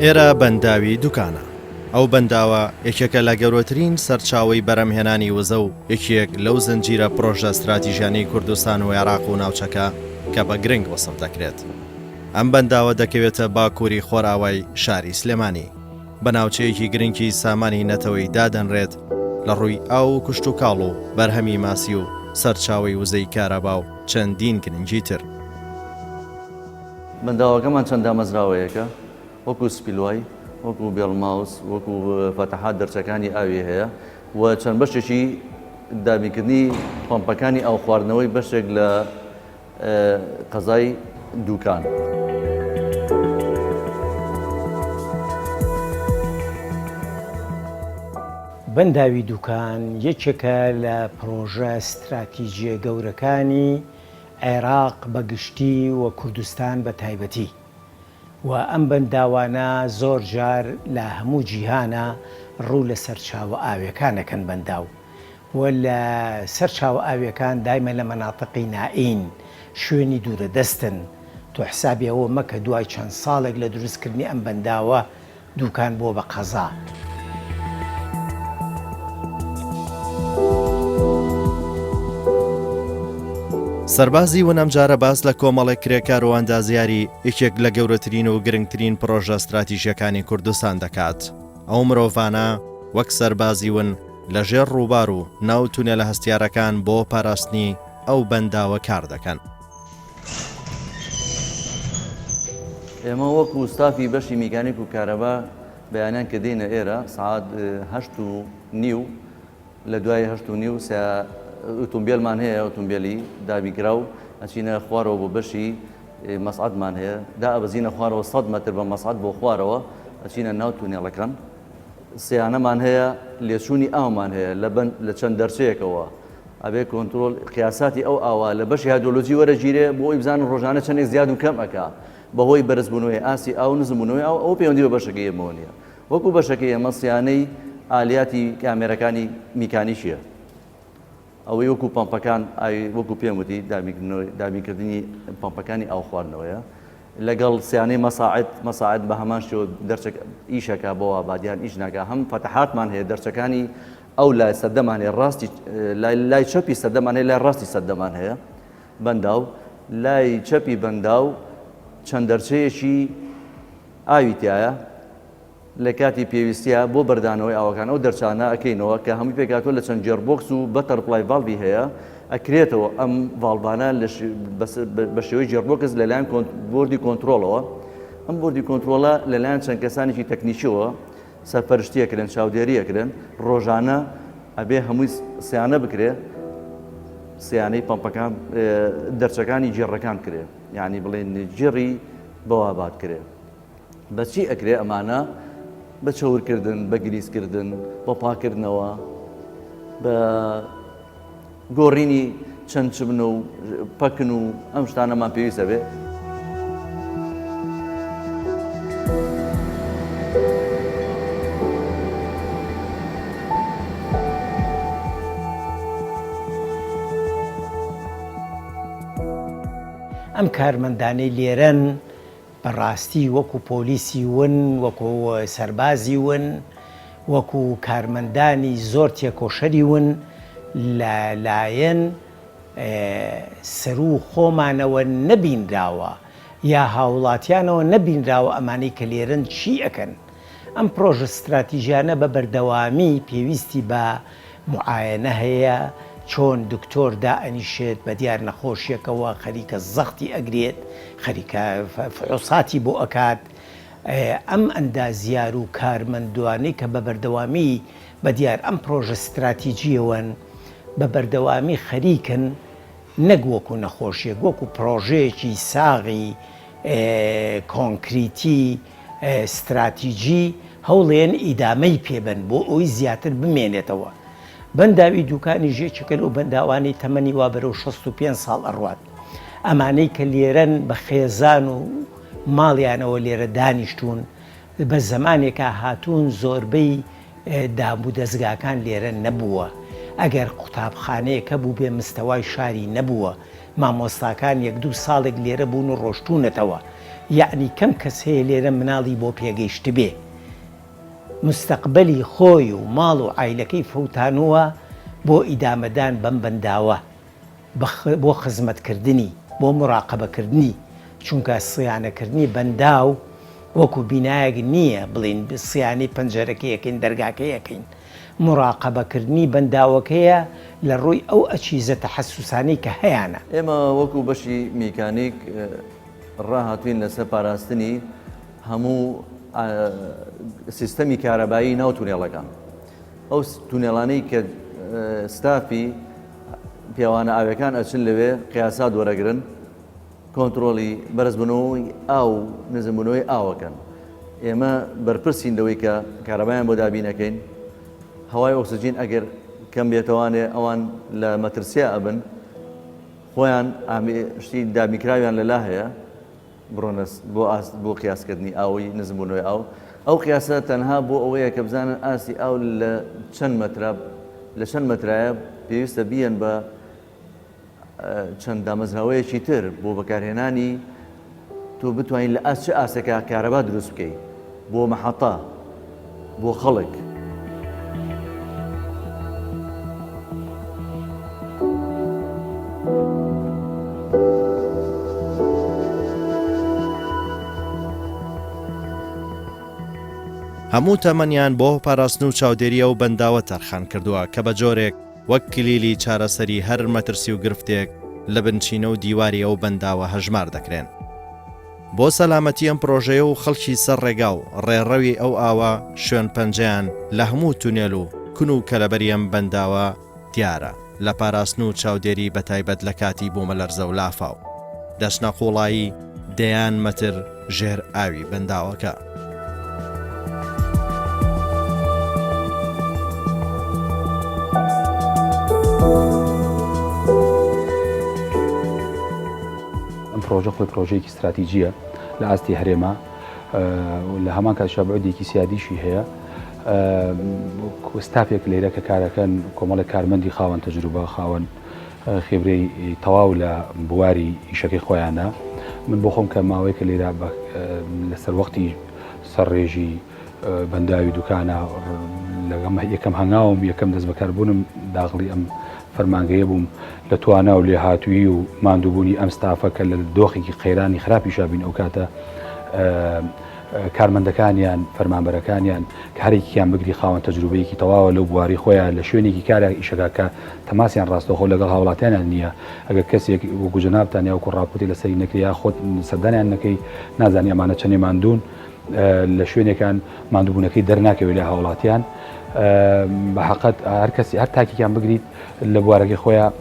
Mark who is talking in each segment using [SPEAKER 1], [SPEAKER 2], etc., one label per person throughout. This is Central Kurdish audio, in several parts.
[SPEAKER 1] ئێرە بەنداوی دوکانە. ئەو بەنداوە یەکێکە لە گەورەترین سەرچاوەی بەرهەمهێنانی وزە و یەکێک لەو زنجیرە پرۆژە ستراتیژیانەی کوردستان و عێراق و ناوچەکە کە بە گرنگ وەسف دەکرێت. ئەم بەنداوە دەکەوێتە باکووری خۆرئاوای شاری سلێمانی. بە ناوچەیەکی گرنگی سامانی نەتەوەیی دادەنرێت لە ڕووی ئاو و کشتوکاڵ و بەرهەمی ماسی و سەرچاوەی وزەی کارەبا و چەندین گرنگی تر.
[SPEAKER 2] بەنداوەکەمان چەند دامەزراوەیەکە وەکو spillway، وەکو bell mouth، وەکو فەتحات دەرچەکانی ئاوی هەیە و چەند بەشێکی دابینکردنی پەمپەکانی ئاو خواردنەوەی بەشێک لە قەزای دوکان.
[SPEAKER 3] بەنداوی دوکان یەکێکە لە پڕۆژە ستراتیجییە گەورەکانی عێراق بە گشتی و کوردستان بە تایبەتی و ئەم بەنداوانە زۆر جار لە هەموو جیهانا ڕوو لە سەرچاوە ئاوێکان ئەکەن بەنداو و لە سەرچاوە ئاویەکان دایمە لە مەناتقی نائین شوێنی دوورە دەستن تۆ حسابی ئەوە مەکە دوای چەند ساڵێک لە دروست کردنی ئەم بەنداوە دوکان بووە بە قەزا.
[SPEAKER 1] سەربازی ون ئەمجارە باس لە کۆمەڵێک کرێکار و ئەندازیاری یەکێک لە گەورەترین و گرنگترین پڕۆژە ستراتیژیەکانی کوردستان دەکات. ئەو مرۆڤانە وەک سەربازی ون لە ژێر ڕووبار و ناو تونێلە هەستیارەکان بۆ پاراستنی ئەو بەنداوە کار دەکەن.
[SPEAKER 2] ئێمە وەکو ستافی بەشی میکانیک و کارەبا بەیانیان کە دێینە ئێرە سەعات هەشت و نیو لە دوای هەشت و نیو سە ئۆتۆمبێلمان هەیە ئۆتۆمبێلی دابینکراو ئەچینە خوارەوە بۆ بەشی مەسعەدمان هەیە دائەبەزینە خوارەوە 100 مەتر بە مەسعەد بۆ خوارەوە ئەچینە ناو تونێڵەکان سیانەمان هەیە لێچوونی ئاومان هەیە لە بەند لە چەند دەرچەیەکەوە ئەبێ کۆنترۆل قیاساتی ئەو ئاوا لە بەشی هایدرۆلۆجی وەرەگیرێ بۆ ئەوی بزانن ڕۆژانە چەندێک زیاد و کەم ئەکا بەهۆی بەرزبوونەوەی ئاستی ئاو و نزمبوونەوەی ئاو ئەوە پەیوەندی بە بەشەکەی ئێمەوە نییە وەکو بەشەکەی ئێمە سیانەی ئالیاتی کامێرەکانی میکانیکیە ئەوەی وەکو پەمپەکان ئاوی وەکو پێم وتی دابینکردنی پەمپەکانی ئاو خواردنەوەیە لەگەڵ سیانەی مەساعد مەساعد بە هەمان شێوە دەرچەک ئیشەکە بۆ ئابادیان ئیش ناکە هەم فەتحاتمان هەیە دەرچەکانی ئەو لای سەدەمان هەیە ڕاستی لای چەپی سەدەمان هەیە لای ڕاستی سەدەمان هەیە بەنداو لای چەپی بەنداو چەند دەرچەیەکی ئاوی تایە لە کاتی پێویستیا بۆ بەردانەوەی ئاوەکان ئەو دەرچانە ئەکەینەوە کە هەمووی پێکهاتووە لە چەند gearbox و butterfly valve ی هەیە ئەکرێتەوە ئەم valve انە بە شێوەی gearbox لەلایەن بۆردی کۆنترۆڵەوە ئەم بۆردی کۆنترۆڵە لەلایەن چەند کەسانێکی تەکنیکیەوە سەرپەرشتی ئەکرێن چاودێری ئەکرێن ڕۆژانە ئەبێ هەمووی سیانە بکرێ سیانەی پەمپەکان دەرچەکانی گێڕەکان کرێ یعنی بڵێن گێڕی بەوابات کرێ بە چی ئەکرێ ئەمانە؟ بە چەورکردن، بە گریسکردن، بە پاکردنەوە، بە گۆڕینی چەند چبنە و پەکن و ئەم شتانەمان پێویستە بێ.
[SPEAKER 3] ئەم کارمەندانەی لێرەن بە ڕاستی وەکو پۆلیسی ون، وەکو سەربازی ون، وەکو کارمەندانی زۆر تێکۆشەری ون لە لایەن سەروو خۆمانەوە نەبینراوە یا هاوڵاتیانەوە نەبینراوە ئەمانەی کە لێرەن چی ئەکەن. ئەم پڕۆژە ستراتیژیانە بە بەردەوامی پێویستی بە معایەنە هەیە، چۆن دکتۆر دائەنیشێت بە دیار نەخۆشیەکەوە خەریکە زەختی ئەگرێت، خەریکە فحوساتی بۆ ئەکات، ئەم ئەندازیار و کارمەندانەی کە بە بەردەوامی بە دیار ئەم پرۆژە ستراتیجیەوەن بە بەردەوامی خەریکن نەک وەکو نەخۆشیەک وەکو پرۆژەیەکی ساغی کۆنکریتی ستراتیجی هەوڵێن ئیدامەی پێبەن بۆ ئەوەی زیاتر بمێنێتەوە. بەنداوی دوکانیش یەکێکە لەو بەنداوانەی تەمەنی وا بەرەو 65 ساڵ ئەڕوات. ئەمانەی کە لێرەن بە خێزان و ماڵیانەوە لێرە دانیشتوون، بە زەمانێکا هاتوون زۆربەی دام و دەزگاکان لێرە نەبووە. ئەگەر قوتابخانەیەک هەبووبێ مستەوای شاری نەبووە. مامۆستاکان یەک دوو ساڵێک لێرە بوون و ڕۆشتوونەتەوە. یەعنی کەم کەس هەیە لێرە مناڵی بۆ پێگەیشتبێ مستەقبەلی خۆی و ماڵ و عایلەکەی فەوتانووە بۆ ئیدامەدان بەم بەنداوە بۆ خزمەتکردنی، بۆ موراقەبەکردنی، چونکە صیانەکردنی بەنداو وەکو بینایەک نییە بڵێین صیانەی پەنجەرەکەی ئەکەین دەرگاکەی ئەکەین، موراقەبەکردنی بەنداوەکەیە لە ڕووی ئەو ئەچیزە تەحەسوسانەی کە هەیانە.
[SPEAKER 2] ئێمە وەکو بەشی میکانیک ڕاهاتووین لەسەر پاراستنی هەموو سیستەمی کارەبایی ناو تونێڵەکان. ئەو تونێڵانەی کە ستافی پێوانە ئاویەکان ئەچن لەوێ قیاسات وەرەگرن کۆنترۆڵی بەرزبوونەوەی ئاو و نزمبوونەوەی ئاوەکەن ئێمە بەرپرسین لەوەی کە کارەبایان بۆ دابینەکەین هەوای ئۆکسجین ئەگەر کەم بێتەوانێ ئەوان لە مەترسیا ئەبن خۆیان شتی دابینکراویان لەلا هەیە بڕۆنە بۆ ئاست بۆ قیاسکردنی ئاوی نزمبوونەوەی ئاو ئەو قیاسە تەنها بۆ ئەوەیە کە بزانن ئاستی ئاو لە چەند مەترا لە چەند مەترایە پێویستە بیەن بە چەند دامەزراوەیەکی تر بۆ بەکارهێنانی تۆ بتوانین لە ئاست چ ئاستێکا کارەبا دروست بکەی بۆ مەحەتە بۆ خەڵک.
[SPEAKER 1] هەموو تەمەنیان بۆ پاراستن و چاودێری ئەو بەنداوە تەرخان کردووە کە بە جۆرێک وەک کلیلی چارەسەری هەر مەترسی و گرفتێک لە بنچینە و دیواری ئەو بەنداوە هەژمار دەکرێن. بۆ سەلامەتی ئەم پرۆژەیە و خەڵکی سەر ڕێگا و ڕێڕەوی ئەو ئاوە شوێن پەنجەیان لە هەموو تونێل و کون و کەلەبەری ئەم بەنداوە دیارە لە پاراستن و چاودێری بەتایبەت لە کاتی بوومەلەرزە و لافاو دەچنە قوڵایی دەیان مەتر ژێر ئاوی بەنداوەکە.
[SPEAKER 4] ئەم پرۆژە خۆی پرۆژەیەکی ستراتیجیە لە ئاستی هەرێما لە هەمان کاتیشا بعدێکی سیادیشی هەیە ستافێک لێرە کە کارەکەن کۆمەڵێک کارمەندی خاوەن تەجروبە خاوەن خێبرەی تەواو لە بواری ئیشەکەی خۆیانە من بۆ خۆم کە ماوەیەکە لێرە لەسەر وەختی سەرڕێژی بەنداوی دوکانە لەگەم یەکەم هەنگاوم یەکەم دەست بەکاربوونم داخڵی ئەم فەرمانگەیە بووم لە توانا و لێهاتوویی و ماندووبوونی ئەم ستافە کە لە دۆخێکی قەیرانی خراپیشا بین ئەو کاتە کارمەندەکانیان فەرمانبەرەکانیان کە هەرێکیان بگری خاوەن تەجروبەیەکی تەواوە لەو بواری خۆیان لە شوێنێکی کارە ئیشەکە کە تەماسیان ڕاستەوخۆ لەگەڵ هاوڵاتیانیان نییە ئەگەر کەسێک وەکو جەنابتان یا وەکو ڕاپۆرتی لەسەری نەکرێ یا خۆت سەردانیان نەکەی نازانی ئەمانە چەندێ ماندوون لە شوێنێکان ماندووبوونەکەی دەرناکەوێت لە هاوڵاتیان بە حقت هەر کەسی هەر تاکێکیان بگریت لە بوارەکەی خۆیان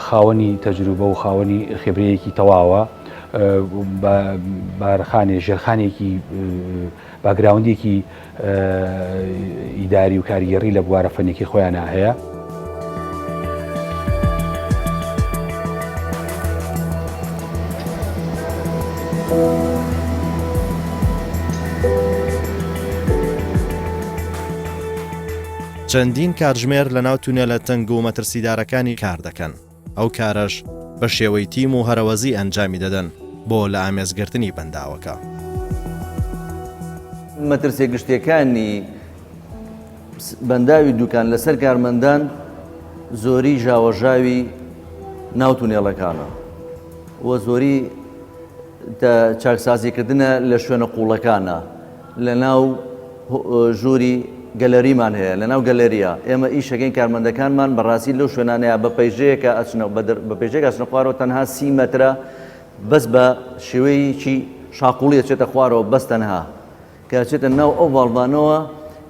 [SPEAKER 4] خاوەنی تەجروبە و خاوەنی خبرەیەکی تەواوە بارخانێ ژێرخانێکی باگراوندێکی ئیداری و کارگێڕی لە بوارە فەنیەکەی خۆیانا هەیە.
[SPEAKER 1] چەندین کاتژمێر لەناو تونێلە تەنگ و مەترسیدارەکانی کار دەکەن. ئەو کارەش بە شێوەی تیم و هەرەوەزی ئەنجامی دەدەن بۆ لە ئامێزگرتنی بەنداوەکە.
[SPEAKER 2] مەترسیە گشتیەکانی بەنداوی دوکان لەسەر کارمەندان زۆری ژاوەژاوی ناو تونێڵەکانە و زۆری چاکسازیکردنە لە شوێنە قوڵەکانە لە ناو ژووری گەلەریمان هەیە لە ناو گەلەریە ئێمە ئیشەکەین کارمەندەکانمان بەڕاستی لەو شوێنانەیە بە پەیژەیەکە ئەچنە بە پەیژەیەک ئەچنە خوارەوە تەنها سی مەترە بەس بە شێوەیەکی شاقوڵی ئەچێتە خوارەوە بەس تەنها کە ئەچێتە ناو ئەو ڤاڵڤانەوە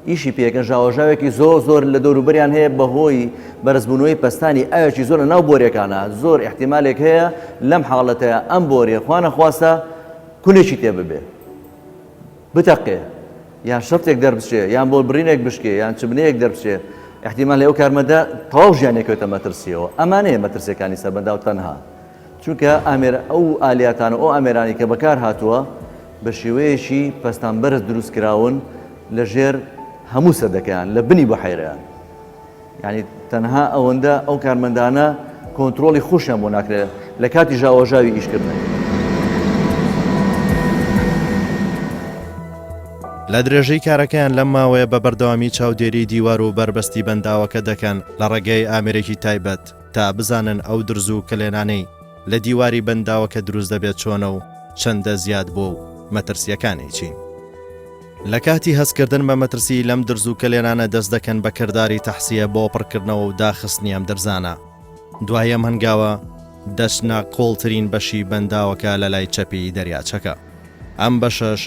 [SPEAKER 2] ئیشی پێکەن ژاوەژاوێکی زۆر زۆر لە دەوروبەریان هەیە بەهۆی بەرزبوونەوەی پەستانی ئاوێکی زۆر لە ناو بۆریەکانە زۆر ئیحتیمالێک هەیە لەم حاڵەتەیە ئەم بۆریە خوانەخواستە کونێکی تێ ببێ بتەقێ یان شەرتێک دەربچێ یان بۆ بڕینێک بشکێ یان چبنەیەک دەربچێ احتیمال ئەو کارمەندە تەواو ژیانی کەوتە مەترسیەوە ئەمانەیە مەترسیەکانی سەر بەنداو تەنها چونکە ئامێر ئەو ئالیاتان و ئەو ئامێرانی کە بەکار هاتووە بە شێوەیەکی پەستان بەرز دروست کراون لە ژێر هەموو سەدەکەیان لە بنی بحیرەیان یانی تەنها ئەوەندە ئەو کارمەندانە کۆنترۆڵی خۆشیان بۆ ناکرێت لە کاتی ژاوەژاوی ئیشکردن.
[SPEAKER 1] لە درێژەی کارەکەیان لەم ماوەیە بە بەردەوامی چاودێری دیوار و بەربەستی بەنداوەکە دەکەن لە ڕێگەی ئامێرێکی تایبەت تا بزانن ئەو درز و کەلێنانەی لە دیواری بەنداوەکە دروست دەبێت چۆنە و چەندە زیاد بووە و مەترسییەکانی چین. لە کاتی هەستکردن بە مەترسی لەم درز و کەلێنانە دەست دەکەن بە کرداری تەحسیە بۆ پڕکردنەوە و داخستنی ئەم درزانە. دوای ئەم هەنگاوە دەچنە قوڵترین بەشی بەنداوەکە لە لای چەپی دەریاچەکە. ئەم بەشەش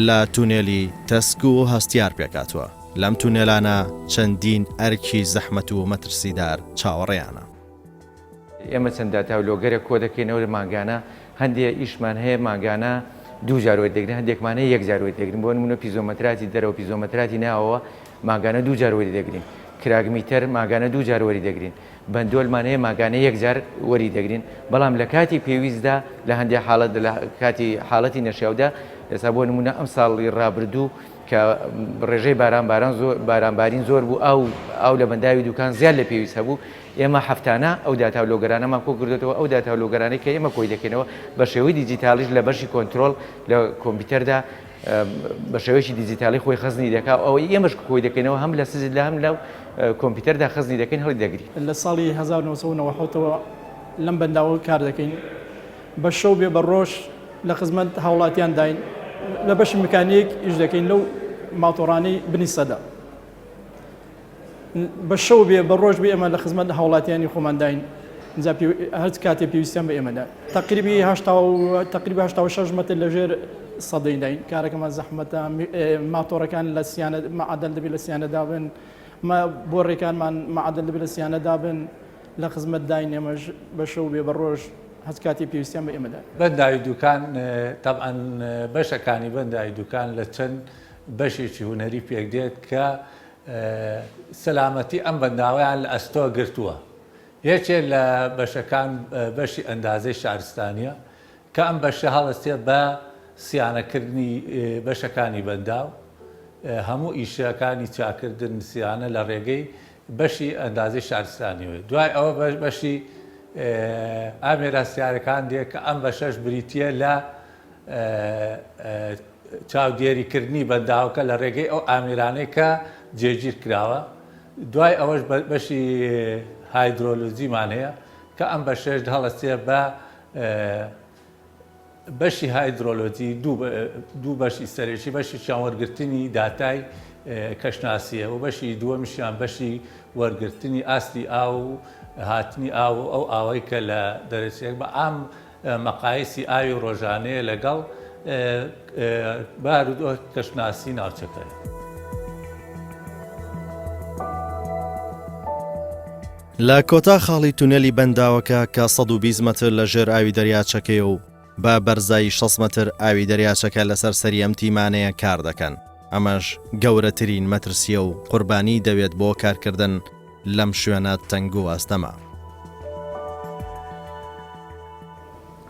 [SPEAKER 1] لە تونێلی تەسک و هەستیار پێکهاتووە. لەم تونێلانە چەندین ئەرکی زەحمەت و مەترسیدار چاوەڕێیانە.
[SPEAKER 5] ئێمە چەند داتا و logger ێک کۆدەکەینەوە مانگانە، هەندێ ئیشمان هەیە مانگانە دوو جار وەری دەگرین، هەندێکمان هەیە یەک جار وەری دەگرین، بۆ نموونە پیزۆمەتراتی دەرەوە، پیزۆمەتراتی ناوەوە مانگانە دوو جار وەری دەگرین، crack meter مانگانە دوو جار وەری دەگرین، بەندۆلمان هەیە مانگانە یەک جار وەری دەگرین، بەڵام لە کاتی پێویستدا لە هەندێ حاڵەت لە کاتی حاڵەتی نەشیاودا ئێستا بۆ نموونە ئەم ساڵی ڕابردوو کە ڕێژەی باران باران زۆر بارانبارین زۆر بوو ئاو ئاو لە بەنداوی دوکان زیاد لە پێویست هەبوو ئێمە هەفتانە ئەو داتا و logger انەمان کۆ کردۆتەوە، ئەو داتا و logger انەی کە ئێمە کۆی دەکەینەوە بە شێوەی دیجیتاڵیش لە بەشی کۆنترۆڵ لە کۆمپیوتەردا بە شێوەیەکی دیجیتاڵی خۆی خەزنی دەکا و ئەوەی ئێمەش کۆی دەکەینەوە هەم لە سجل هەم لە کۆمپیوتەردا خەزنی دەکەین هەڵی دەگرین.
[SPEAKER 6] لە ساڵی 1997 ەوە لەم بەنداوە کار دەکەین، بە شەو بێ بە ڕۆژ لە خزمەت هاوڵاتیان داین، لە بەشی میکانیک ئیش دەکەین لەو ماتۆڕانەی بنی سەدە. بە شەو بێ بە ڕۆژ بێ ئێمە لە خزمەت هاوڵاتیانی خۆمان داین جا هەرچ کاتێ پێویستیان بە ئێمەدا تقریبی تقریبا 86 مەتر لەژێر سەدەی داین کارەکەمان زەحمەتە ماتۆڕەکان لە سیانە معدل دەبێت لە سیانەدا بن ما بۆ ڕێکانمان معدل دەبێت لە سیانەدا بن لە خزمەت داین ئێمەش بە شەو بێ بە ڕۆژ هەچ کاتێ پێویستیان بە ئێمەدا.
[SPEAKER 7] بەنداوی دوکان تەبعەن بەشەکانی بەنداوی دوکان لە چەند بەشێکی هونەری پێکدێت کە سەلامەتی ئەم بەنداوەیان لە ئەستۆ گرتووە. یەکێ لە بەشەکان بەشی ئەندازەی شارستانییە کە ئەم بەشە هەڵەستێ بە سیانەکردنی بەشەکانی بەنداو، هەموو ئیشەکانی چاکردن سیانە لە ڕێگەی بەشی ئەندازەی شارستانیەوەیە. دوای ئەوە بەشی ئامێرە هەستیارەکان دێ کە ئەم بەشەش بریتییە لە چاودێریکردنی بەنداوەکە لە ڕێگەی ئەو ئامێرانەی کە جێگیر کراوە، دوای ئەوەش بەشی هایدرۆلۆجیمان هەیە کە ئەم بەشەش هەڵەستێ بە بەشی هایدرۆلۆجی دوو بەشی سەرەکی بەشێکیان وەرگرتنی داتای کەشناسیە و بەشی دووەمیشیان بەشی وەرگرتنی ئاستی ئاو و هاتنی ئاو و ئەو ئاوەی کە لە دەرەچەیەک بە عام مەقایسی ئاوی ڕۆژانەیە لەگەڵ بارودۆخی کەشناسی ناوچەکەیە.
[SPEAKER 1] لە کۆتا خاڵی تونێلی بەنداوەکە کە 120 مەتر لە ژێر ئاوی دەریاچەکەیە و بە بەرزایی 60 مەتر ئاوی دەریاچەکە لەسەر سەری ئەم تیمانەیە کار دەکەن، ئەمەش گەورەترین مەترسییە و قوربانی دەوێت بۆ کارکردن لەم شوێنە تەنگ و ئەستەمە.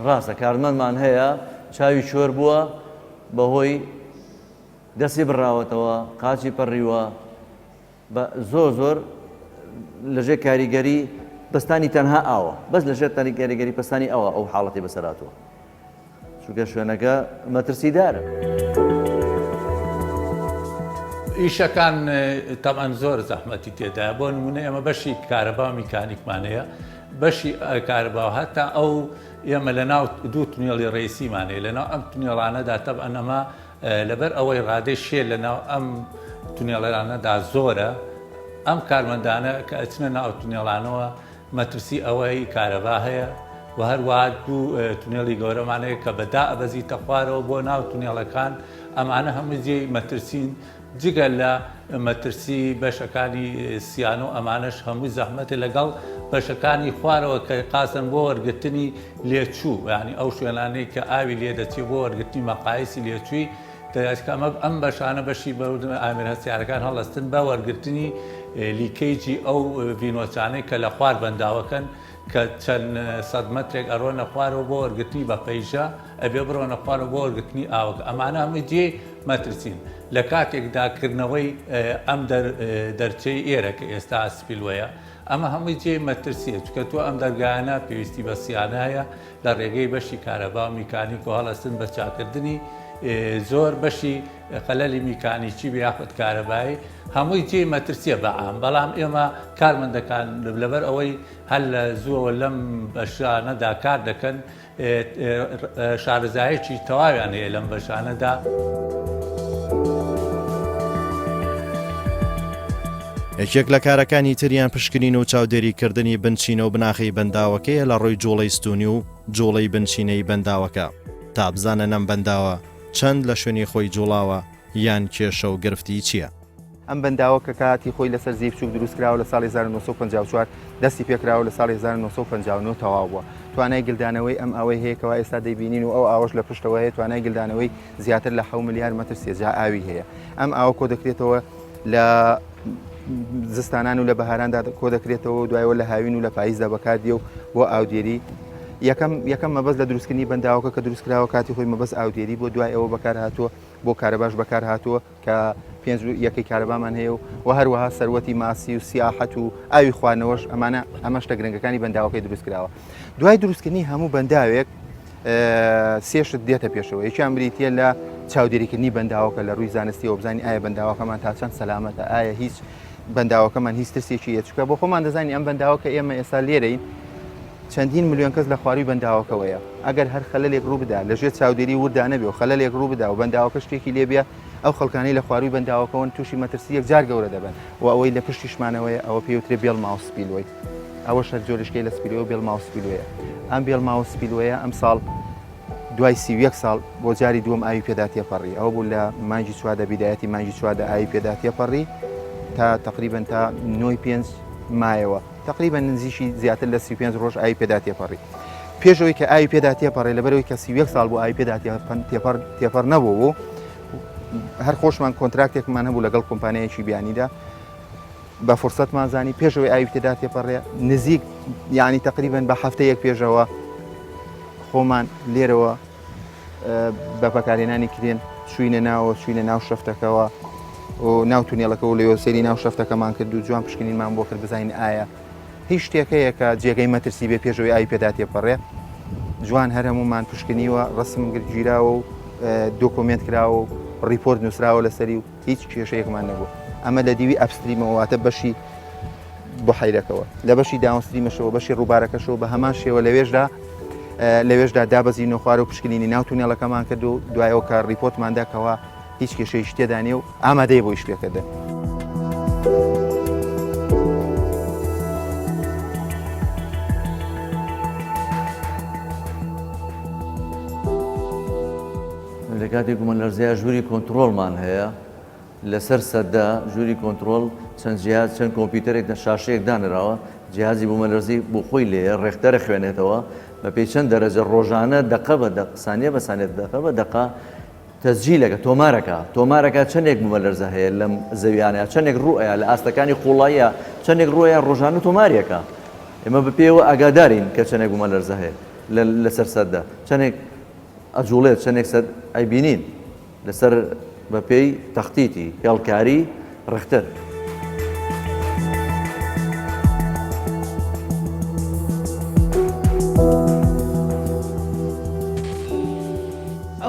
[SPEAKER 2] ڕاستە کارمەندمان هەیە چاوی شۆر بووە بەهۆی دەستی بڕاوەتەوە قاچی پەڕیوە بە زۆر زۆر لەژێر کاریگەری پستانی تەنها ئاوە بەس لەژێر تەنی کاریگەری پستانی ئەوە ئەو حاڵەتی بەسەراتوە چونکە شوێنەکە مەترسیدارە.
[SPEAKER 7] ئیشەکان تەبعەن زۆر زەحمەتی تێدایە بۆ نمونە ئێمە بەشی کارەبا و میکانیکمان هەیە بەشی کارەبا و هەتا ئەو ئێمە لە ناو دوو تونێڵی ڕئیسیمان هەیە لە ناو ئەم تونێڵانەدا تەبعەن ئەمە لەبەر ئەوەی ڕادەی شێ لە ناو ئەم تونێڵانەدا زۆرە ئەم کارمەندانە کە ئەچنە ناو تونێڵانەوە مەترسی ئەوەی کارەبا هەیە و هەروەها دوو تونێڵی گەورەمان هەیە کە بە دائەبەزیتە خوارەوە بۆ ناو تونێڵەکان، ئەمانە هەمووی جێی مەترسین، جگە لە مەترسی بەشەکانی سیانە و ئەمانەش هەمووی زەحمەتە لەگەڵ بەشەکانی خوارەوە کە قاسن بۆ وەرگرتنی لێچوو یانی ئەو شوێنانەی کە ئاوی لێ دەچێت بۆ وەرگرتنی مەقایسی لێچووی دەریاچەکە ئەمە ئەم بەشانە بەشی ئامێرە هەستیارەکان هەڵەستن بە وەرگرتنی leakage ی ئەو ڤینۆچانەی کە لە خوار بەنداوەکەن کە چەند سەد مەترێک ئەڕۆنە خوارەوە بۆ وەرگرتنی بە پەیژە ئەبێ بڕۆنە خوارەوە بۆ وەرگرتنی ئاوەکە ئەمانە هەمووی جێی مەترسین لە کاتێکدا کردنەوەی ئەم دەرچەی ئێرە کە ئێستا spillway ە. ئەمە هەمووی جێی مەترسیە چونکە تۆ ئەم دەرگایانە پێویستی بە سیانە هەیە لە ڕێگەی بەشی کارەبا و میکانیک و هەڵەستن بە چاکردنی زۆر بەشی خەلەلی میکانیکی بێ یاخود کارەبایی هەمووی جێی مەترسیە بە عام بەڵام ئێمە کارمەندەکان لەبەر ئەوەی هەر لە زووەوە لەم بەشانەدا کار دەکەن شارەزایەکی تەواویان هەیە لەم بەشانەدا.
[SPEAKER 1] یەکێک لە کارەکانی تریان پشکنین و چاودێریکردنی بنچینە و بناغەی بەنداوەکەیە لە ڕووی جوڵەی ستوونی و جوڵەی بنچینەی بەنداوەکە تا بزانن ئەم بەنداوە چەند لە شوێنی خۆی جوڵاوە یان کێشە و گرفتی چییە.
[SPEAKER 8] ئەم بەنداوە کە کاتی خۆی لەسەر زێی بچووک دروست کراوە لە ساڵی 1954 دەستی پێکراوە لە ساڵی 1959 تەواو بووە. توانای گلدانەوەی ئەم ئاوەی هەیە کەوا ئێستا دەیبینین و ئەو ئاوەش لە پشتەوە هەیە توانای گلدانەوەی زیاتر لە حەو ملیار مەتر سێجا ئاوی هەیە. ئەم ئاوە کۆدەکرێتەوە لە زستانان و لە بەهاراندا کۆدەکرێتەوە و دوایەوە لە هاوین و لە پاییزدا بەکاردێ و بۆ ئاودێری یەکەم یەکەم مەبەست لە دروستکردنی بەنداوەکە کە دروستکراوە کاتی خۆی مەبەست ئاودێری بۆ دوای ئەوە بەکار هاتووە بۆ کارەباش بەکار هاتووە کە پێنج یەکەی کارەبامان هەیە و و هەروەها سەروەتی ماسی و سیاحەت و ئاوی خواردنەوەش ئەمانە ئەمە شتە گرنگەکانی بەنداوەکەی دروست کراوە دوای دروستکردنی هەموو بەنداوێک سێ شت دێتە پێشەوە یەکیان بریتە لە چاودێریکردنی بەنداوەکە لە ڕووی زانستیەوە بزانین ئایا بەنداوەکەمان تا چەند سەلامەتە ئایا هیچ بەنداوەکەمان هیچ ترسێکی هەیە چونکە بۆ خۆمان دەزانین ئەم بەنداوە کە ئێمە ئێستا لێرەین چەندین ملیۆن کەس لە خوارووی بەنداوەکەوەیە، ئەگەر هەر خەلەلێک ڕوو بدا، لە ژێر چاودێری ورددا نەبێ و خەلەلێک ڕوو بدا و بەنداوەکە شتێکی لێ بێ، ئەو خەڵکانەی لە خوارووی بەنداوەکەوەن تووشی مەترسی یەکجار گەورە دەبن. و ئەوەی لە پشتیشمانەوەیە ئەوە پێی وترێ bell mouth spillway. ئەوەش هەر جۆرێکەی لە spillway و bell mouth spillway ە. ئەم bell mouth spillway ە ئەمساڵ دوای 31 ساڵ بۆ جاری دووەم ئاوی پێدا تێپەڕی. ئەوە بوو لە مانگی چواردە بیدایەتی مانگی چواردە ئاوی پێدا تێپەڕی تا تەقریبەن تا نۆی پێنج مایەوە. تەقریبەن نزیکی زیاتر لە 35 ڕۆژ ئاوی پێدا تێپەڕی. پێش ئەوەی کە ئاوی پێدا تێپەڕێ لەبەرەوەی کە 31 ساڵ بوو ئاوی پێدا تێپەڕ تێپەڕ نەبوو بوو هەر خۆشمان کۆنتراکتێکمان هەبوو لەگەڵ کۆمپانیایەکی بیانیدا بە فرسەتمان زانی پێشەوەی ئاوی تێدا تێپەڕێ نزیک یعنی تقریبا بە هەفتەیەک پێشەوە خۆمان لێرەوە بە بەکارهێنانی crane چوینە ناوە چوینە ناو shaft ەکەوە و ناو تونێڵەکە و لەوێ سەیری ناو shaft ەکەمان کرد و جوان پشکنینمان بۆ کرد بزانین ئایا هیچ شتێک هەیە کە جێگەی مەترسی بێ پێشەوەی ئاوی پێدا تێپەڕێ جوان هەر هەمومان پشکنیوە ڕسم گیراوە و document کراوە و report نووسراوە لەسەری و هیچ کێشەیەکمان نەبوو ئەمە لە دیوی upstream ەوە واتە بەشی بحیرەکەوە لە بەشی downstream ەشەوە بەشی ڕووبارەکەشەوە بە هەمان شێوە لەوێشدا لەوێشدا دابەزین و خوار و پشکنینی ناو تونێڵەکەمان کرد و دوایەوە کە report ماندا کەوا هیچ کێشەیەکی تێدا نییە و ئامادەیە بۆ ئیشپێکردن.
[SPEAKER 2] لە کاتی بوومەلەرزەیا ژووری کۆنتڕۆڵمان هەیە لەسەر سەدە ژووری کۆنتڕۆڵ چەند جیهاز چەند کۆمپیوتەرێک لە شاشەیەک دانراوە جیهازی بوومەلەرزەی بۆ خۆی لێیە ڕێختەرە خوێنێتەوە بەپێی چەند دەرەجە ڕۆژانە دەقە بە دەق سانیە بە سانیە دەقە بە دەقە تەسجیلەکە تۆمارەکە تۆمارەکە چەندێک بوومەلەرزە هەیە لەم زەویانە چەندێک ڕوئەیە لە ئاستەکانی قوڵاییە چەندێک ڕوئەیە ڕۆژانە تۆماریەکە ئێمە بەپێوە ئاگادارین کە چەندێک بوومەلەرزە هەیە لەسەر سەدە چەندێک ئەجوڵێت چەندێک سەر ئەیبینین لەسەر بەپێی تەختیتی هێڵکاری ڕێختەر.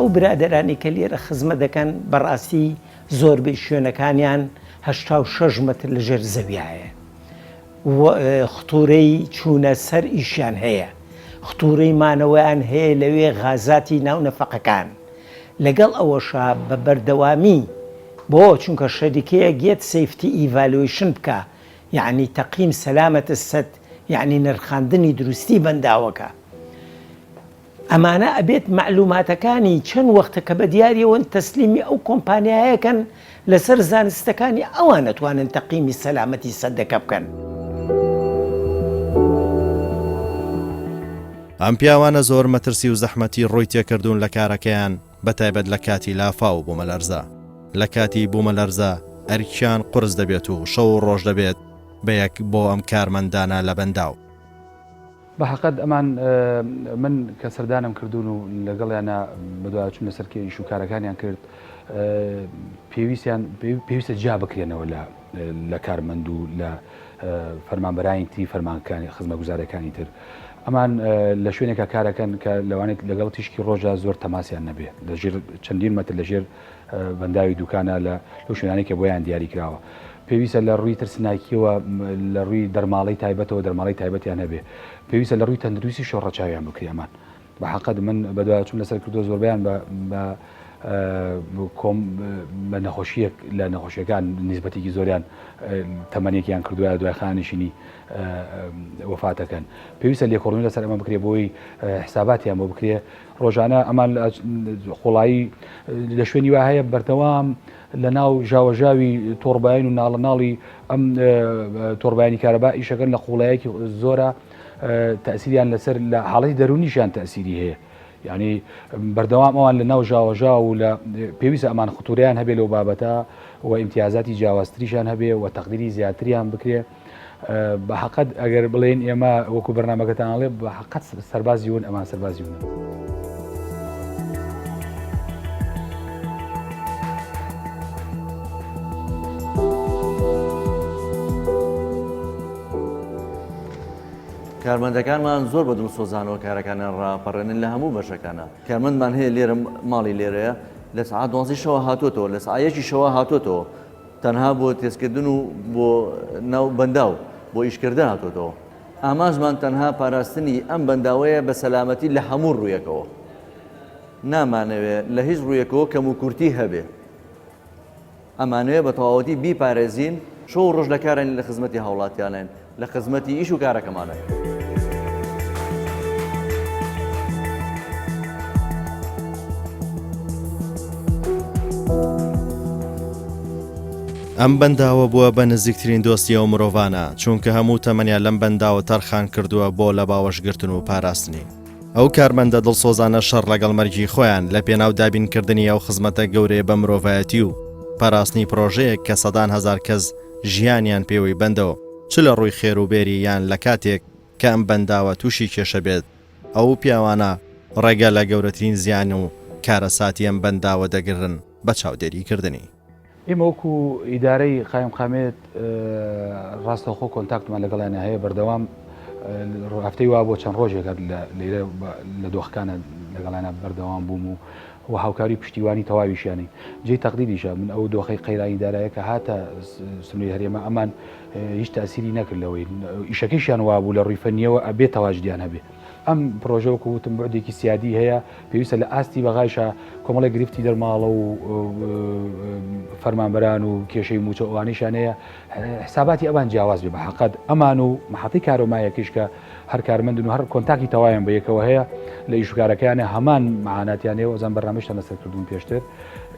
[SPEAKER 3] ئەو برادەرانەی کە لێرە خزمەت دەکەن بەڕاستی زۆربەی شوێنەکانیان 86 مەتر لەژێر زەویایە و خطورەی چوونە سەر ئیشیان هەیە خطورەی مانەوەیان هەیە لەوێ غازاتی ناو نەفەقەکان لەگەڵ ئەوەشا بە بەردەوامی بۆ چونکە شەریکەیەک یەت safety evaluation بکا یەعنی تقییم سلامت السد یەعنی نرخاندنی دروستی بەنداوەکە ئەمانە ئەبێت مەعلوماتەکانی چەند وەختە کە بە دیاریەوەن تەسلیمی ئەو کۆمپانیایە کەن لەسەر زانستەکانی ئەوان ئەتوانن تەقیمی سەلامەتی سەدەکە بکەن.
[SPEAKER 1] ئەم پیاوانە زۆر مەترسی و زەحمەتی ڕووی تێکردوون لە کارەکەیان بەتایبەت لە کاتی لافاو و بومەلەرزە لە کاتی بومەلەرزە ئەرکیان قورس دەبێت و شەو و ڕۆژ دەبێت بە یەک بۆ ئەم کارمەندانە لە بەنداو.
[SPEAKER 4] بە حەقت ئەمان من کە سەردانم کردوون و لەگەڵیانە بەدواچون لەسەر ئیش و کارەکانیان کرد پێویستیان پێویستە جیا بکرێنەوە لە لە کارمەند و لە فەرمانبەرانی تری فەرمانکانی خزمەگوزارەکانی تر ئەمان لە شوێنێکا کارەکەن کە لەوانێت لەگەڵ تیشکی ڕۆژە زۆر تەماسیان نەبێ لە ژێر چەندین مەتر لە ژێر بەنداوی دوکانە لە لەو شوێنانەی کە بۆیان دیاری کراوە پێویستە لە ڕووی ترسناکیەوە لە ڕووی دەرماڵەی تایبەتەوە دەرماڵەی تایبەتیان هەبێ پێویستە لە ڕووی تەندروستی شۆ ڕەچاویان بکرێ ئەمان بە حەقت من بەدواچوون لەسەر کردووە زۆربەیان بە بە کۆم بە نەخۆشیەک لە نەخۆشیەکان نیسبەتێکی زۆریان تەمەنێکیان کردووە دوای خانەنشینی وەفاتەکەن پێویستە لێکۆڵینەوە لەسەر ئەمە بکرێ بۆی حساباتیان بۆ بکرێ ڕۆژانە ئەمان قوڵایی لە شوێنی وا هەیە بەردەوام لە ناو ژاوەژاوی تۆڕباین و ناڵەناڵی ئەم تۆڕبایانی کارەبا ئیشەکەن لە قوڵایەکی زۆرە تەسیریان لەسەر لە حاڵەتی دەرونیشیان تەسیری هەیە یعنی بەردەوام ئەوان لە ناو ژاوەژاو و لە پێویستە ئەمان خطوریان هەبێ لەو بابەتە و ئیمتیازاتی جیاوازتریشان هەبێ و تەقدیری زیاتریان بکرێ بە حەقەت ئەگەر بڵێن ئێمە وەکو بەرنامەکەتان ئەڵێ بە حەقەت سەربازی ون ئەمان سەربازی ون.
[SPEAKER 2] کارمەندەکانمان زۆر بە دڵسۆزانەوە کارەکانیان ڕاپەڕێنن لە هەموو بەشەکانە کارمەندمان هەیە لێرە ماڵی لێرەیە لە سەعات دوانزەی شەوە هاتۆتەوە لە سەعات یەکی شەوە هاتۆتەوە تەنها بۆ تێستکردن و بۆ ناو بەنداو بۆ ئیشکردن هاتۆتەوە. ئامانجمان تەنها پاراستنی ئەم بەنداوەیە بە سەلامەتی لە هەموو ڕوویەکەوە. نامانەوێ لە هیچ ڕوویەکەوە کەموکورتی هەبێ. ئەمانەوێ بە تەواوەتی بیپارێزین، شەو و ڕۆژ لە کاراین لە خزمەتی هاوڵاتیانین، لە خزمەتی ئیش و کارەکەمانین.
[SPEAKER 1] ئەم بەنداوە بووە بە نزیکترین دۆستی ئەو مرۆڤانە، چونکە هەموو تەمەنیان لەم بەنداوە تەرخان کردووە بۆ لە باوەشگرتن و پاراستنی. ئەو کارمەندە دڵسۆزانە شەڕ لەگەڵ مەرگی خۆیان لە پێناو دابینکردنی ئەو خزمەتە گەورەیە بە مرۆڤایەتی و پاراستنی پڕۆژەیەک کە سەدان هەزار کەس ژیانیان پێوەی بەندە و چ لە ڕووی خێر و بێری یان لە کاتێک کە ئەم بەنداوە تووشی کێشە بێت ئەو پیاوانە ڕێگە لە گەورەترین زیان و کارەساتی ئەم بەنداوە دەگرن بە چاودێری کردنی.
[SPEAKER 4] ئێمە وەکو ئیدارەی قایمقامیەت ڕاستەوخۆ کۆنتاکتمان لەگەڵیانە هەیە بەردەوام هەفتەی وا بۆ چەند ڕۆژێک هەر لێرە لە دۆخەکانە لەگەڵیانە بەردەوام بووم و و هاوکاری پشتیوانی تەواویشیانی جێی تەقدیریشە من ئەو دۆخەی قەیرانی دارایە کە هاتە سنووری هەرێمە ئەمان هیچ تاسیری نەکرد لەوەی ئیشەکەیشیان وابوو لە ڕووی فەنیەوە ئەبێ تەواجدیان هەبێ ئەم پرۆژە وەکو وتم بوعدێکی سیادی هەیە، پێویستە لە ئاستی بەغایشا کۆمەڵێک گرفتی دەرماڵە و فەرمانبەران و کێشەی مووچە و ئەوانەیشیان هەیە، حساباتی ئەوان جیاواز بێ بە حەقەت ئەمان و محەتەی کارۆمایەکەیش کە هەر کارمەندن و هەر کۆنتاکی تەواویان بە یەکەوە هەیە لە ئیشوکارەکەیانە هەمان معاناتیان هەیە و ئەزان بەرنامەیشتان لەسەر کردوون پێشتر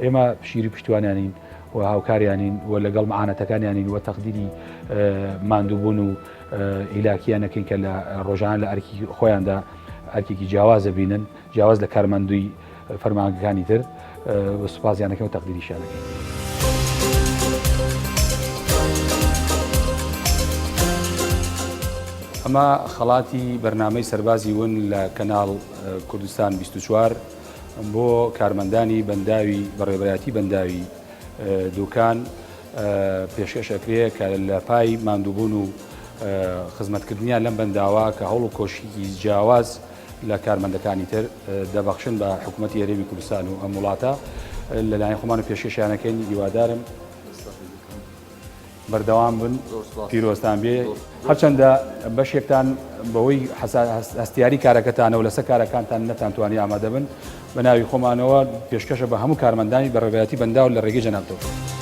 [SPEAKER 4] ئێمە پشتگیری پشتیوانیانین و هاوکاریانین و لەگەڵ معانەتەکانیانین و تەقدیری ماندووبوون و هیلاکیان نەکەین کە لە ڕۆژانە لە ئەرکی خۆیاندا ئەرکێکی جیاواز دەبینن جیاواز لە کارمەندوی فەرمانگەکانی تر سوپاسیان دەکەین و تەقدیریشیان دەکەین. ئەمە خەڵاتی بەرنامەی سەربازی ون لە کەناڵ کوردستان 24 بۆ کارمەندانی بەنداوی بەڕێوەبەرایەتی بەنداوی دوکان پێشکەش ئەکرێ کە لە پای ماندووبوون و خزمەتکردنیان لەم بەنداوە کە هەوڵ و کۆششێکی جیاواز لە کارمەندەکانی تر دەبەخشن بە حکوومەتی هەرێمی کوردستان و ئەم وڵاتە لەلایەن خۆمان و پێشکەشیانەکەین هیوادارم بەردەوام بن پیرۆزتان بێ هەرچەندە بەشێکتان بەهۆی هەستیاری کارەکەتانەوە لەسەر کارەکانتان نەتانتوانی ئامادە بن بە ناوی خۆمانەوە پێشکەشە بە هەموو کارمەندانی بەڕێوەبەرایەتی بەنداو لە ڕێگەی جەنابتەوە.